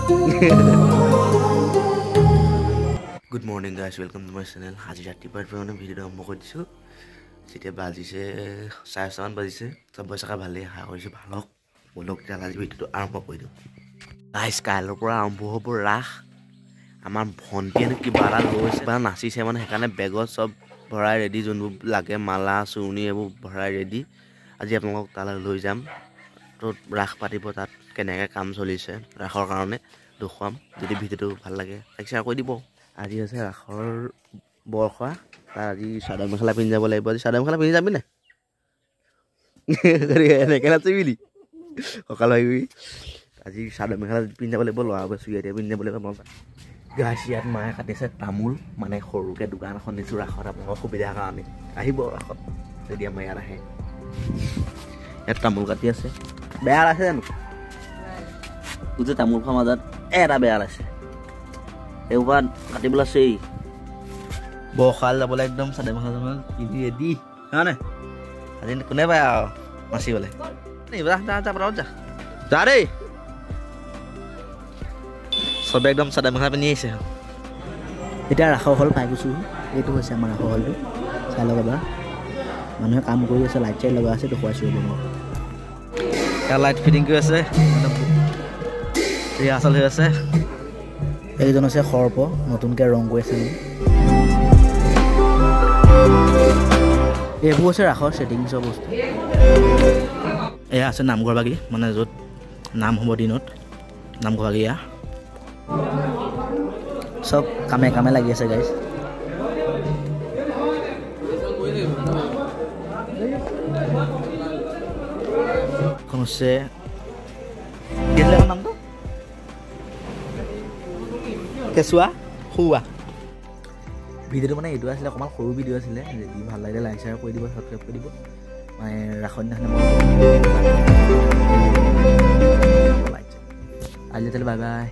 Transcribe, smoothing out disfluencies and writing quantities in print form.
Good morning guys, welcome to my channel. আজি ৰাতিপুৱাৰ পৰা মানে ভিডিঅ'টো আৰম্ভ কৰি দিছোঁ। যেতিয়া বাজিছে 6:30মান বাজিছে। চব চাকা ভালেই, আশা কৰিছোঁ ভাল হওক। ব'লক তেতিয়াহ'লে আজি ভিডিঅ'টো আৰম্ভ কৰি দিওঁ। গাইজ, কাইলৈৰ পৰা আৰম্ভ হ'ব ৰাস। আমাৰ ভণ্টিয়ে কিবা এটা লৈছে বা নাচিছে মানে, সেইকাৰণে বেগত চব ভৰাই ৰেডি, যোনবোৰ লাগে মালা চুৰ্ণি এইবোৰ ভৰাই ৰেডি। আজি আপোনালোকক তালৈ লৈ যাম, ত'ত ৰাস পাতিব, তাত কেনেকৈ কাম চলিছে ৰাসৰ কাৰণে দেখুৱাম। যদি ভিডিঅ'টো ভাল লাগে লাইক শ্বেয়াৰ কৰি দিব। আজি হৈছে ৰাসৰ বৰখোৱা, তাত আজি চাদৰ মেখেলা পিন্ধি যাব লাগিব। আজি চাদৰ মেখেলা পিন্ধি যাবি নাই? এনেকৈ নাচিবি নি সকাল ভাবিবি? আজি চাদৰ মেখেলা পিন্ধি যাব লাগিব, ল'ৰাবোৰে চুৰিয়া পিন্ধি যাব লাগিব। মজা। গাইছ, ইয়াত মায়ে কাটিছে তামোল, মানে সৰুকৈ দোকান এখন দিছোঁ ৰাসত, আপোনালোকৰ সুবিধাৰ কাৰণে। আহিব ৰাসত যদি আমাৰ ইয়াত আহে। ইয়াত তামোল কাটি আছে। বেয়া আছে জানো? গোটেই তামোল খোৱাৰ মাজত এটা বেয়া আছে, এইসোপা কাটিবলৈ আছেই। বৰখাল যাবলৈ একদম চাদৰ মেখেলা পিন্ধি ৰেডি হয় নাই? আজি কোনে পায় আৰু নাচিবলৈ। যা যা দেই, চবে একদম চাদৰ মেখেলা পিন্ধি আহিছে। এতিয়া ৰাসৰ হল পাই গৈছোঁ। এইটো হৈছে আমাৰ ৰাসৰ হলটো, চাই লওক এবাৰ। মানুহে কাম কৰি আছে, লাইট চাইট লগা আছে, দেখুৱাইছোঁ ৰ'ব। ইয়াত লাইট ফিটিং কৰি আছে, ৰিহাৰ্চেল হৈ আছে। এইজন হৈছে সৰ্প, নতুনকৈ ৰং কৰি আছে। এইবোৰ হৈছে ৰাসৰ ছেটিংছৰ বস্তু। এয়া আছে নামঘৰ বাগি, মানে য'ত নাম হ'ব দিনত, নামঘৰ বাগি। এয়া চব কামে কামে লাগি আছে গাইজ। এখন হৈছে কি আছিলে এখন নামটো? কেঁচুৱা খুওৱা। ভিডিঅ'টো মানে এইটো আছিলে, অকণমান সৰু ভিডিঅ' আছিলে। যদি ভাল লাগিলে লাইক শ্বেয়াৰ কৰি দিব, ছাবস্ক্ৰাইব কৰি দিব। মানে ৰাসৰ দিনাখনে আজি, বাই বাই।